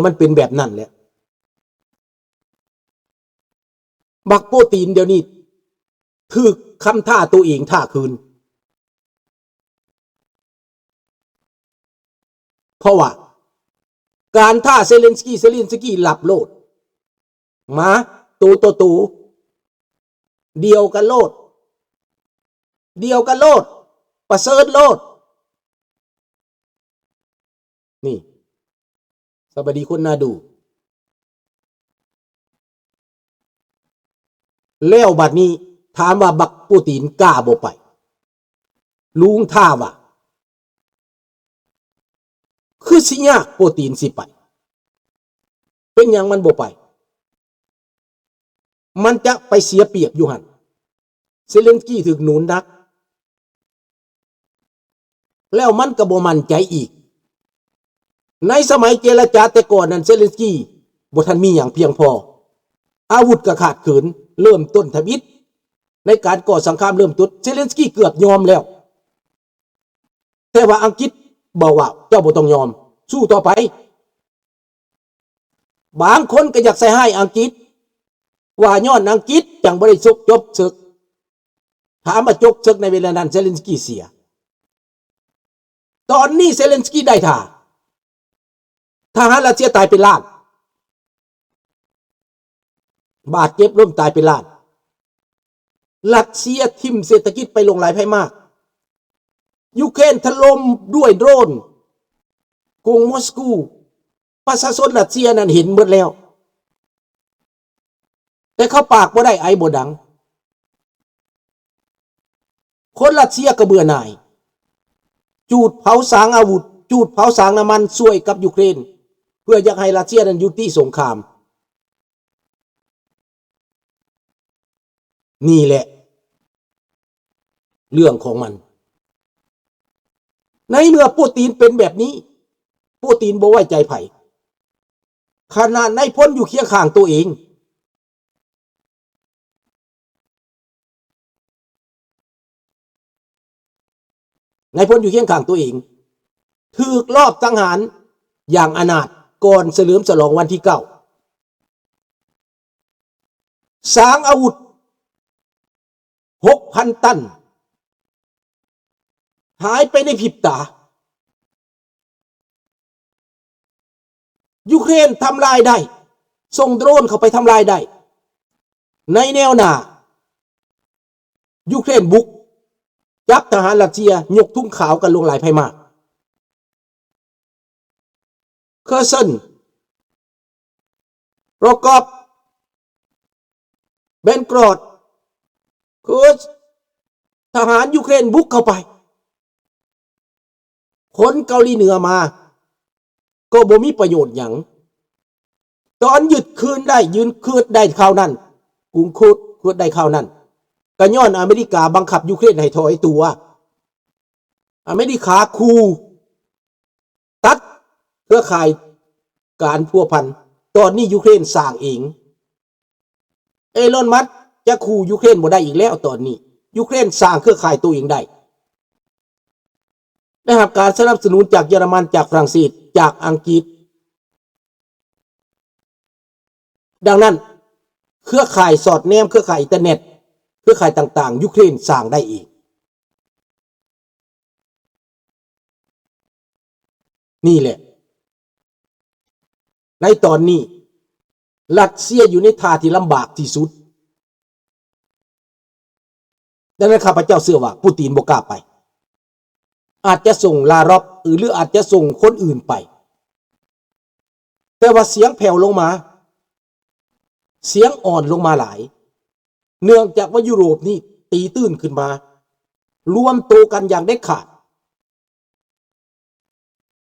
ມັນເປັນແບບນັ້ນແຫຼະ. ບັກໂປຕີນດຽວນີ້ຖືກຄຳທ້າໂຕເອງທ້າຄືນ ເພາະວ່າການທ້າເຊເລັນສກີ ເຊເລັນສກີຮັບໂລດ. ມາ ໂຕຕໍ່ໂຕ ດຽວກັນໂລດ ດຽວກັນໂລດ ປະເຊີນໂລດ. ນີ້ ສະບາຍດີຄົນໜ້າດູ. ແລ້ວບັດນີ້ຖາມວ່າບັກໂປຕີນກ້າບໍ່ໄປ? ລຸງທ້າວ່າ ຄືຊິຍາກໂປຕີນຊິໄປ. ເປັນຫຍັງມັນບໍ່ໄປ? ມັນຈະໄປເສຍປຽບຢູ່ຫັ້ນ. ເຊເລັນສກີຖືກໜູນໜັກ ແລ້ວມັນກໍບໍ່ໝັ້ນໃຈອີກ. ໃນສະໄໝເຈລະຈາແຕ່ກ່ອນນັ້ນ ເຊເລັນສກີບໍ່ທັນມີຫຍັງພຽງພໍ. ອາວຸດກໍຂາດເຂີນ. ເລີ່ມຕົ້ນທຳອິດໃນການກໍ່ສົງຄາມເລີ່ມຕົ້ນ ເຊເລັນສກີເກືອບຍອມແລ້ວ. ແຕ່ວ່າອັງກິດບອກວ່າ ເຈົ້າບໍ່ຕ້ອງຍອມ, ສູ້ຕໍ່ໄປ. ບາງຄົນກໍຢາກໃສ່ຮ້າຍອັງກິດ ວ່າຍ້ອນອັງກິດຈັ່ງບໍ່ໄດ້ຈົບ ຈົບເສິກ. ຖາມວ່າຈົບເສິກໃນເວລານັ້ນ ເຊເລັນສກີເສຍ. ຕອນນີ້ເຊເລັນສກີໄດ້ທ່າ. ທະຫານຣັດເຊຍຕາຍເປັນລ້ານ. ບາດເຈັບລົ້ມຕາຍເປັນລ້ານ. ຣັດເຊຍຖິ້ມເສດຖະກິດໄປຫຼວງຫຼາຍໄພມາກ. ຢູເຄຣນຖະຫຼົ່ມດ້ວຍໂດຣນກຸງມົສກູ. ປະຊາຊົນຣັດເຊຍນັ້ນເຫັນໝົດແລ້ວ. ແຕ່ເຂົາປາກບໍ່ໄດ້ ໄອບໍ່ດັງ. ຄົນຣັດເຊຍກໍເບື່ອໜ່າຍ. ຈູດເຜົາສາງອາວຸດ, ຈູດເຜົາສາງນ້ຳມັນຊ່ວຍກັບຢູເຄຣນ ເພື່ອຢາກໃຫ້ຣັດເຊຍນັ້ນຢຸດຕິສົງຄາມ. ນີ້ແຫຼະເລື່ອງຂອງມັນ. ໃນເມື່ອປູຕິນເປັນແບບນີ້, ປູຕິນບໍ່ໄວ້ໃຈໃຜ. ຂະໜາດນາຍພົນຢູ່ຄຽງຂ້າງໂຕເອງ, ນາຍພົນຢູ່ຄຽງຂ້າງໂຕເອງ ຖືກລອບສັງຫານຢ່າງອະນາດກ່ອນສະເຫຼີມສະຫຼອງວັນທີເກົ້າ. ສາງອາວຸດຫົກພັນຕັນ ຫາຍໄປໃນພິບຕາ. ຢູເຄຣນທຳລາຍໄດ້, ສົ່ງໂດຣນເຂົ້າໄປທຳລາຍໄດ້. ໃນແນວໜ້າ ຢູເຄຣນບຸກ, ຈັບທະຫານຣັດເຊຍຍົກທຸງຂາວກັນຫຼວງຫຼາຍໄພມາກ. ເຄີເຊິນ, ໂຣກອບ, ເບນກຣອດ, ຄືທະຫານຢູເຄຣນບຸກເຂົ້າໄປ. ຄົນເກົາຫຼີເໜືອມາກໍບໍ່ມີປະໂຫຍດຫຍັງ. ຕອນຍຶດຄືນໄດ້, ຍຶດຄືນໄດ້ຄາວນັ້ນ, ກຸງຄູດຄືນໄດ້ຄາວນັ້ນ, ກໍຍ້ອນອາເມລິກາບັງຄັບຢູເຄຣນໃຫ້ຖອຍຕົວ. ອາເມລິກາຂູ່ຕັດເຄືອຂ່າຍການພົວພັນ. ຕອນນີ້ຢູເຄຣນສ້າງເອງ. ເອລອນ ມັສກ໌ຈະຂູ່ຢູເຄຣນບໍ່ໄດ້ອີກແລ້ວ. ຕອນນີ້ຢູເຄຣນສ້າງເຄືອຂ່າຍໂຕເອງໄດ້. ໄດ້ຮັບການສະໜັບສະໜູນຈາກເຢຍລະມັນ, ຈາກຝຣັ່ງເສດ, ຈາກອັງກິດ. ດັ່ງນັ້ນ ເຄືອຂ່າຍສອດແນມ, ເຄືອຂ່າຍອິນເຕີເນັດ, ເຄືອຂ່າຍຕ່າງໆ ຢູເຄຣນສ້າງໄດ້ເອງ. ນີ້ແຫຼະ ໃນຕອນນີ້ ຣັດເຊຍຢູ່ໃນທ່າທີ່ລຳບາກທີ່ສຸດ. ດັ່ງນັ້ນ ຂ້າພະເຈົ້າເຊື່ອວ່າປູຕິນບໍ່ກ້າໄປ, ອາດຈະສົ່ງລາຣອບ ຫຼື ອາດຈະສົ່ງຄົນອື່ນໄປ, ແຕ່ວ່າສຽງແຜ່ວລົງມາ, ສຽງອ່ອນລົງມາຫຼາຍ, ເນື່ອງຈາກວ່າຢູໂຣບນີ້ຕີຕື້ນຂຶ້ນມາ, ລວມໂຕກັນຢ່າງເດັດຂາດ.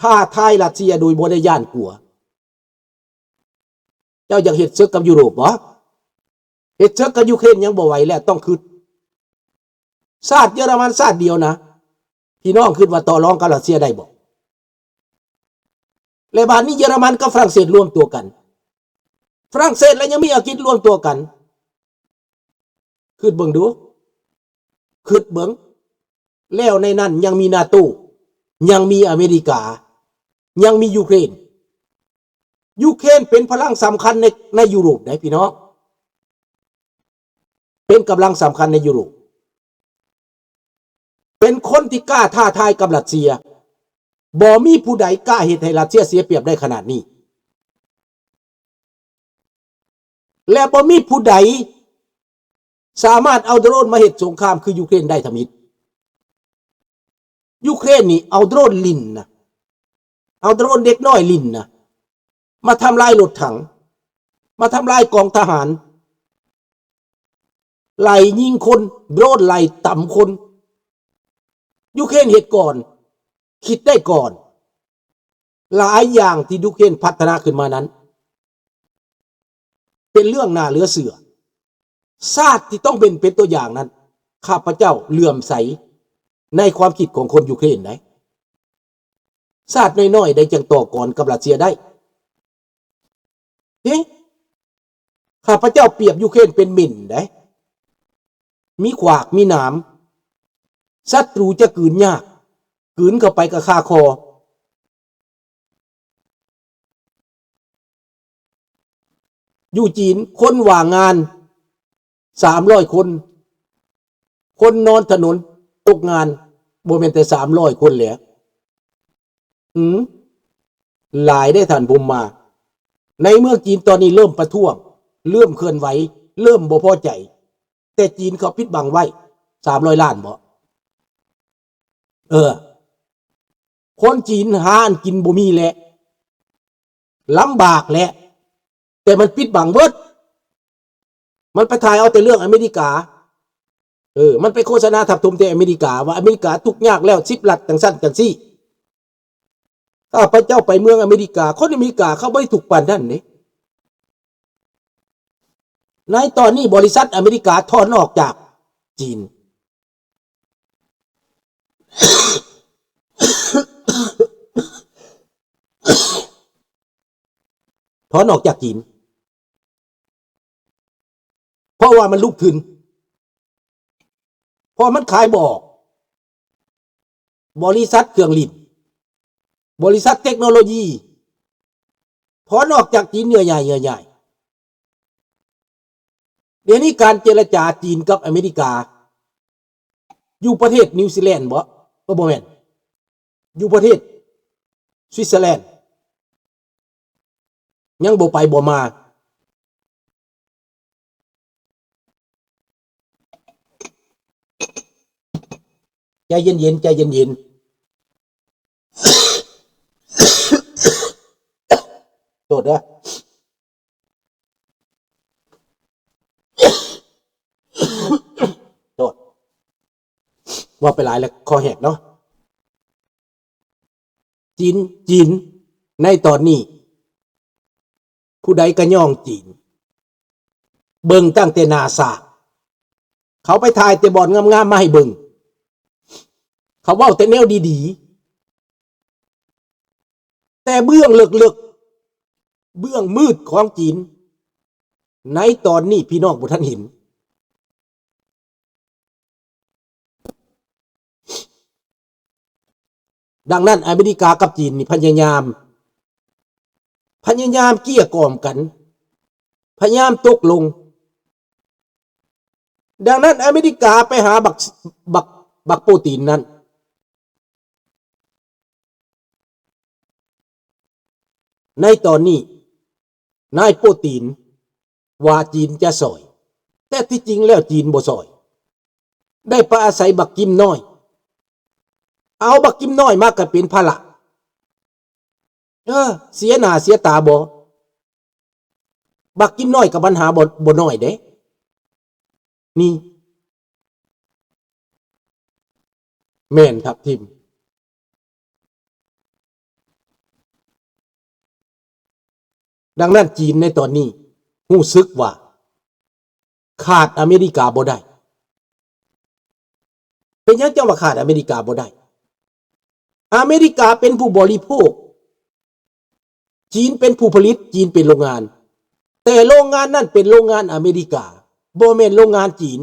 ທ້າທາຍຣັດເຊຍໂດຍບໍ່ໄດ້ຢ້ານກົວ. ເຈົ້າຢາກເຮັດເສິກກັບຢູໂຣບບໍ? ເຮັດເສິກກັບຢູເຄຣນຍັງບໍ່ໄຫວແລ້ວ, ຕ້ອງຄິດ. ຊາດເຢຍລະມັນຊາດດຽວນະ, ພີ່ນ້ອງຄິດວ່າຕໍ່ລອງກັບຣັດເຊຍໄດ້ບໍ? ແລະ ບາດນີ້ເຢຍລະມັນກັບຝຣັ່ງເສດລວມຕົວກັນ, ຝຣັ່ງເສດແລະຍັງມີອັງກິດລວມຕົວກັນ. ຄິດເບິ່ງດູ, ຄິດເບິ່ງ. ແລ້ວໃນນັ້ນຍັງມີນາໂຕ, ຍັງມີອາເມລິກາ, ຍັງມີຢູເຄຣນ. ຢູເຄຣນເປັນພະລັງສຳຄັນໃນ ໃນຢູໂຣບໄດ໋ພີ່ນ້ອງ, ເປັນກຳລັງສຳຄັນໃນຢູໂຣບ, ເປັນຄົນທີ່ກ້າທ້າທາຍກັບຣັດເຊຍ. ບໍ່ມີຜູ້ໃດກ້າເຮັດໃຫ້ຣັດເຊຍເສຍປຽບໄດ້ຂະໜາດນີ້ ແລະ ບໍ່ມີຜູ້ໃດສາມາດເອົາໂດຣນມາເຮັດສົງຄາມຄືຢູເຄຣນໄດ້ທຳອິດ. ຢູເຄຣນນີ້ເອົາໂດຣນຫຼິ້ນນະ, ເອົາໂດຣນເດັກນ້ອຍຫຼິ້ນນະ ມາທຳລາຍລົດຖັງ, ມາທຳລາຍກອງທະຫານ, ໄລ່ຍິງຄົນ, ໂດຣນໄລ່ຕຳຄົນ. ຢູເຄຣນເຮັດກ່ອນ, ຄິດໄດ້ກ່ອນ. ຫຼາຍຢ່າງທີ່ຢູເຄຣນພັດທະນາຂຶ້ນມານັ້ນ ເປັນເລື່ອງໜ້າເຫຼືອເຊື່ອ. ຊາດທີ່ຕ້ອງເປັນ ເປັນຕົວຢ່າງນັ້ນ ຂ້າພະເຈົ້າເຫຼື້ອມໃສໃນຄວາມຄິດຂອງຄົນຢູເຄຣນໃດ໋. ຊາດນ້ອຍໆໃດຈັ່ງຕໍ່ກອນກັບຣັດເຊຍໄດ້? ເອີ ຂ້າພະເຈົ້າປຽບຢູເຄຣນເປັນເໝັ້ນໃດ໋, ມີຂວາກມີໜາມ, ສັດຕູຈະກືນຍາກ, ກືນເຂົ້າໄປກໍຄາຄໍ. ຢູ່ຈີນ ຄົນວ່າງງານສາມຮ້ອຍຄົນ, ຄົນນອນຖະໜົນຕົກງານ ບໍ່ແມ່ນແຕ່ສາມຮ້ອຍຄົນແຫຼະ. ອືມ ຫຼາຍເດ້ທ່ານບຸມມາ. ໃນເມືອງຈີນຕອນນີ້ເລີ່ມປະທ້ວງ, ເລີ່ມເຄື່ອນໄຫວ, ເລີ່ມບໍ່ພໍໃຈ, ແຕ່ຈີນເຂົາປິດບັງໄວ້ ສາມຮ້ອຍລ້ານບໍ? ເອີ ຄົນຈີນຫາອັນກິນບໍ່ມີແຫຼະ, ລຳບາກແຫຼະ, ແຕ່ມັນປິດບັງເບິດ. ມັນໄປຖ່າຍເອົາແຕ່ເລື່ອງອາເມລິກາ. ເອີ ມັນໄປໂຄສະນາທັບຖົມແຕ່ອາເມລິກາ ວ່າອາເມລິກາທຸກຍາກແລ້ວ ສິບລັດຈັ່ງຊັ້ນຈັ່ງຊີ້. ຂ້າພະເຈົ້າໄປເມືອງອາເມລິກາ, ຄົນອາເມລິກາເຂົາບໍ່ໄດ້ທຸກປານນັ້ນເດ້. ໃນຕອນນີ້ບໍລິສັດອາເມລິກາຖອນອອກຈາກຈີນ. ຖອນອອກຈາກຈີນ ເພາະວ່າມັນລຸກທຶນ, ເພາະມັນຂາຍບໍ່ອອກ. ບໍລິສັດເຄື່ອງຫຼິ້ນ, ບໍລິສັດເຕັກໂນໂລຢີ ຖອນອອກຈາກຈີນເຍື່ອໃຫຍ່ໆ. ດຽວນີ້ການເຈລະຈາຈີນກັບອາເມລິກາ ຢູ່ປະເທດນິວຊີແລນບໍ? ເອີ ບໍ່ແມ່ນ, ຢູ່ປະເທດສະວິດເຊີແລນ ຍັງບໍ່ໄປບໍ່ມາ. ໃຈເຢັນໆ ໃຈເຢັນໆ. ໂທດເດີ. ໂທດ. ເວົ້າໄປຫຼາຍແລ້ວ ຄໍແຫກເນາະ. ຈີນ, ຈີນໃນຕອນນີ້ ຜູ້ໃດກະຍ້ອງຈີນ. ເບິ່ງຕັ້ງແຕ່ໜ້າສາກ, ເຂົາໄປຖ່າຍແຕ່ບ່ອນງາມໆມາໃຫ້ເບິ່ງ, ເຂົາເວົ້າແຕ່ແນວດີໆ, ແຕ່ເບື້ອງເລິກໆ ເບື້ອງມືດຂອງຈີນ ໃນຕອນນີ້ພີ່ນ້ອງບໍ່ທັນເຫັນ. ດັ່ງນັ້ນ ອາເມລິກາກັບຈີນນີ້ພະຍາຍາມ, ພະຍາຍາມເກ້ຍກ່ອມກັນ, ພະຍາຍາມຕົກລົງ. ດັ່ງນັ້ນ ອາເມລິກາໄປຫາບັກ, ບັກ, ບັກໂປຕີນນັ້ນ. ໃນຕອນນີ້ ນາຍໂປຕີນວ່າຈີນຈະຊ່ອຍ, ແຕ່ທີ່ຈິງແລ້ວຈີນບໍ່ຊ່ອຍ, ໄດ້ໄປອາໄສບັກກິມນ້ອຍ, ເອົາບັກກິມນ້ອຍມາກະເປັນພາລະ. ເອີ ເສຍໜ້າເສຍຕາບໍ່? ບັກກິມນ້ອຍກະບັນຫາບໍ່, ບໍ່ນ້ອຍເດ້. ນີ້ ແມ່ນທັບທິມ. ດັ່ງນັ້ນ ຈີນໃນຕອນນີ້ຮູ້ສຶກວ່າຂາດອາເມລິກາບໍ່ໄດ້. ເປັນຫຍັງຈັ່ງວ່າຂາດອາເມລິກາບໍ່ໄດ້? ອາເມລິກາເປັນຜູ້ບໍລິໂພກ, ຈີນເປັນຜູ້ຜະລິດ, ຈີນເປັນໂລງງານ, ແຕ່ໂລງງານນັ້ນເປັນໂລງງານອາເມລິກາ, ບໍ່ແມ່ນໂລງງານຈີນ.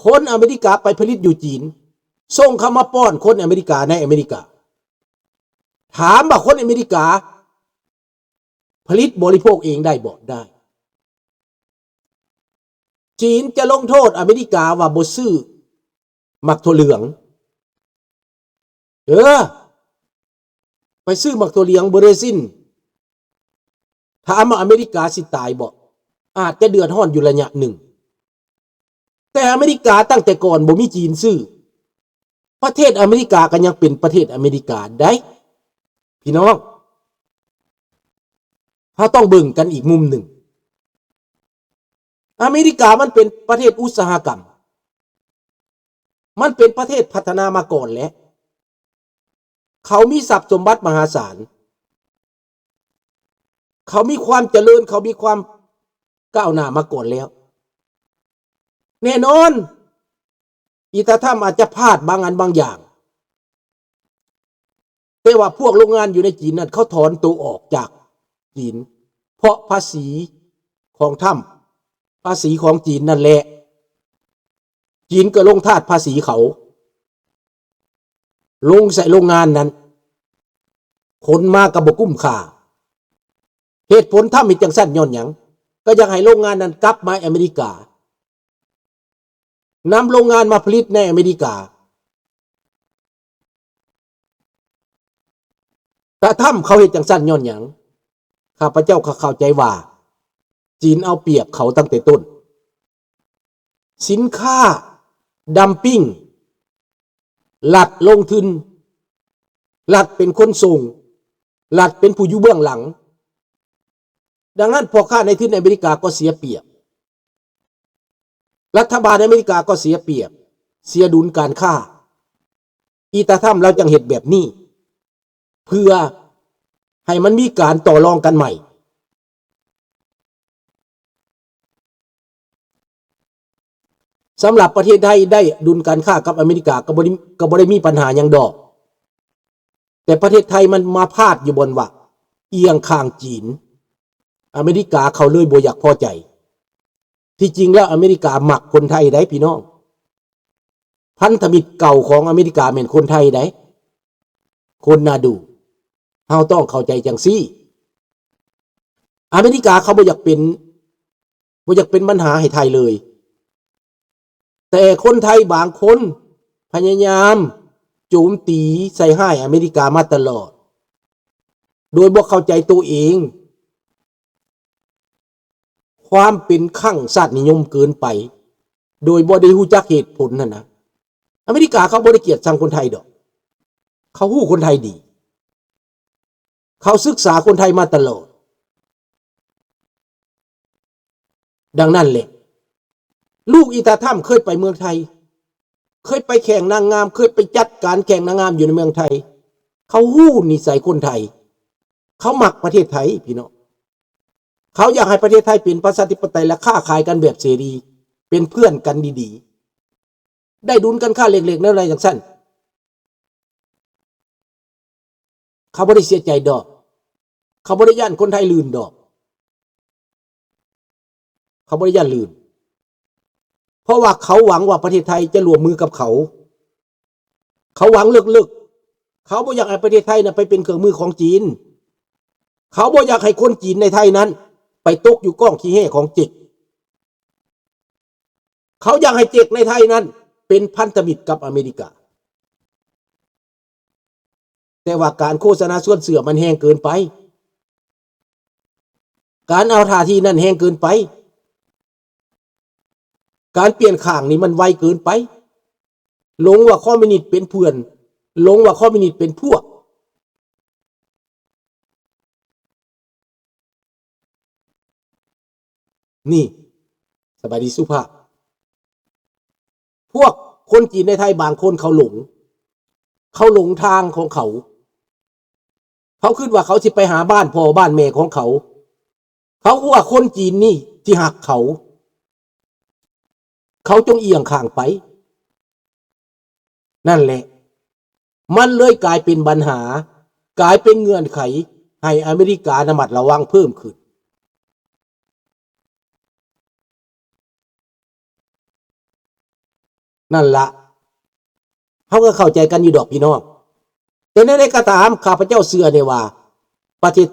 ຄົນອາເມລິກາໄປຜະລິດຢູ່ຈີນ, ສົ່ງເຂົ້າມາປ້ອນຄົນອາເມລິກາໃນອາເມລິກາ. ຖາມວ່າຄົນອາເມລິກາຜະລິດບໍລິໂພກເອງໄດ້ບໍ່? ໄດ້. ຈີນຈະລົງໂທດອາເມລິກາວ່າບໍ່ຊື້ໝາກຖົ່ວເຫຼືອງ. ເອີ ໄປຊື້ໝາກຖົ່ວເຫຼືອງເບຣຊິນ. ຖາມວ່າອາເມລິກາຊິຕາຍບໍ່? ອາດຈະເດືອດຮ້ອນຢູ່ໄລຍະໜຶ່ງ. ແຕ່ອາເມລິກາຕັ້ງແຕ່ກ່ອນບໍ່ມີຈີນຊື້. ປະເທດອາເມລິກາກໍຍັງເປັນປະເທດອາເມລິກາໄດ໋ ພີ່ນ້ອງ. ເຮົາຕ້ອງເບິ່ງກັນອີກມຸມໜຶ່ງ. ອາເມລິກາມັນເປັນປະເທດອຸດສາຫະກຳ. ມັນເປັນປະເທດພັດທະນາມາກ່ອນແລ້ວ. ເຂົາມີຊັບສົມບັດມະຫາສານ. ເຂົາມີຄວາມຈະເລີນ, ເຂົາມີຄວາມກ້າວໜ້າມາກ່ອນແລ້ວ. ແນ່ນອນ, ອີຕາທຳອາດຈະພາດບາງອັນບາງຢ່າງ, ແຕ່ວ່າພວກໂລງງານຢູ່ໃນຈີນນັ້ນ ເຂົາຖອນໂຕອອກຈາກຈີນ ເພາະພາສີຂອງທຳ, ພາສີຂອງຈີນນັ້ນແຫຼະ. ຈີນກໍລົງທາດພາສີເຂົາ ລົງໃສ່ໂລງງານນັ້ນ, ຂົນມາກໍບໍ່ກຸ້ມຄ່າ. ເຫດຜົນທຳເຮັດຈັ່ງຊັ້ນຍ້ອນຫຍັງ? ກໍຢາກໃຫ້ໂລງງານນັ້ນກັບມາອາເມລິກາ, ນຳໂລງງານມາຜະລິດໃນອາເມລິກາ. ຕາທຳເຂົາເຮັດຈັ່ງຊັ້ນຍ້ອນຫຍັງ? ຂ້າພະເຈົ້າກໍເຂົ້າໃຈວ່າ ຈີນເອົາປຽບເຂົາຕັ້ງແຕ່ຕົ້ນ. ສິນຄ້າດັມປິງ, ລັດລົງທຶນ, ລັດເປັນຄົນສົ່ງ, ລັດເປັນຜູ້ຢູ່ເບື້ອງຫຼັງ. ດັ່ງນັ້ນ ພໍ່ຄ້ານາຍທຶນອາເມລິກາກໍເສຍປຽບ, ລັດຖະບານອາເມລິກາກໍເສຍປຽບ, ເສຍດຸນການຄ້າ. ອີຕາທຳລາວຈັ່ງເຮັດແບບນີ້ ເພື່ອໃຫ້ມັນມີການຕໍ່ລອງກັນໃໝ່. ສຳລັບປະເທດໄທໄດ້ດຸນການຄ້າກັບອາເມລິກາ ກໍບໍ່ໄດ້ ກໍບໍ່ໄດ້ມີບັນຫາຫຍັງດອກ, ແຕ່ປະເທດໄທມັນມາພາດຢູ່ບ່ອນວ່າອຽງຂ້າງຈີນ, ອາເມລິກາເຂົາເລີຍບໍ່ຢາກພໍໃຈ. ທີ່ຈິງແລ້ວອາເມລິກາມັກຄົນໄທໃດ໋ພີ່ນ້ອງ, ພັນທະມິດເກົ່າຂອງອາເມລິກາແມ່ນຄົນໄທໃດ໋, ຄົນໜ້າດູ. ເຮົາຕ້ອງເຂົ້າໃຈຈັ່ງຊີ້. ອາເມລິກາເຂົາບໍ່ຢາກເປັນ ບໍ່ຢາກເປັນບັນຫາໃຫ້ໄທເລີຍ, ແຕ່ຄົນໄທບາງຄົນພະຍາຍາມໂຈມຕີໃສ່ຮ້າຍອາເມລິກາມາຕະຫຼອດ ໂດຍບໍ່ເຂົ້າໃຈໂຕເອງ. ຄວາມເປັນຄັ້ງຊາດນິຍົມເກີນໄປ ໂດຍບໍ່ໄດ້ຮູ້ຈັກເຫດຜົນຫັ້ນນະ. ອາເມລິກາເຂົາບໍ່ໄດ້ກຽດຊັງຄົນໄທດອກ, ເຂົາຮູ້ຄົນໄທດີ, ເຂົາສຶກສາຄົນໄທມາຕະຫຼອດ. ດັ່ງນັ້ນແຫຼະ ລູກອີຕາທຳເຄີຍໄປເມືອງໄທ, ເຄີຍໄປແຂ່ງນາງງາມ, ເຄີຍໄປຈັດການແຂ່ງນາງງາມຢູ່ໃນເມືອງໄທ. ເຂົາຮູ້ນິໄສຄົນໄທ, ເຂົາມັກປະເທດໄທພີ່ນ້ອງ. ເຂົາຢາກໃຫ້ປະເທດໄທເປັນປະຊາທິປະໄຕ ແລະ ຄ້າຂາຍກັນແບບເສລີ, ເປັນເພື່ອນກັນດີໆ, ໄດ້ດຸນການຄ້າເລັກໆ ແນວໃດຈັ່ງຊັ້ນ. ເຂົາບໍ່ໄດ້ເສຍໃຈດອກ, ເຂົາບໍ່ໄດ້ຢ້ານຄົນໄທລື່ນດອກ, ເຂົາບໍ່ໄດ້ຢ້ານລື່ນ, ເພາະວ່າເຂົາຫວັງວ່າປະເທດໄທຈະຮ່ວມມືກັບເຂົາ. ເຂົາຫວັງເລິກໆ, ເຂົາບໍ່ຢາກໃຫ້ປະເທດໄທນະໄປເປັນເຄື່ອງມືຂອງຈີນ. ເຂົາບໍ່ຢາກໃຫ້ຄົນຈີນໃນໄທນັ້ນໄປຕົກຢູ່ກ້ອງຂີ້ແຮ່ຂອງເຈັກ. ເຂົາຢາກໃຫ້ເຈັກໃນໄທນັ້ນເປັນພັນທະມິດກັບອາເມລິກາ. ແຕ່ວ່າການໂຄສະນາຊວນເຊື່ອມັນແຮງເກີນໄປ, ການເອົາທ່າທີນັ້ນແຮງເກີນໄປ, ການປ່ຽນຂ້າງນີ້ມັນໄວເກີນໄປ. ຫຼົງວ່າຄອມມິວນິດເປັນເພື່ອນ, ຫຼົງວ່າຄອມມິວນິດເປັນພວກ. ນີ້ ສະບາຍດີສຸພາບ. ພວກຄົນຈີນໃນໄທບາງຄົນເຂົາຫຼົງ, ເຂົາຫຼົງທາງຂອງເຂົາ. ເຂົາຄິດວ່າເຂົາຊິໄປຫາບ້ານພໍ່ບ້ານແມ່ຂອງເຂົາ. ເຂົາວ່າຄົນຈີນນີ້ຊິຮັກເຂົາ. ເຂົາຈົ່ງອຽງຂ້າງໄປ. ນັ້ນແຫຼະ ມັນເລີຍກາຍເປັນບັນຫາ, ກາຍເປັນເງື່ອນໄຂໃຫ້ອາເມລິກາລະມັດລະວັງເພີ່ມຂຶ້ນ. ນັ້ນລະ, ເຮົາກໍເຂົ້າໃຈກັນຢູ່ດອກພີ່ນ້ອງ. ແຕ່ແນວໃດກໍຕາມ ຂ້າພະເຈົ້າເຊື່ອແນ່ວ່າ ປະເທດ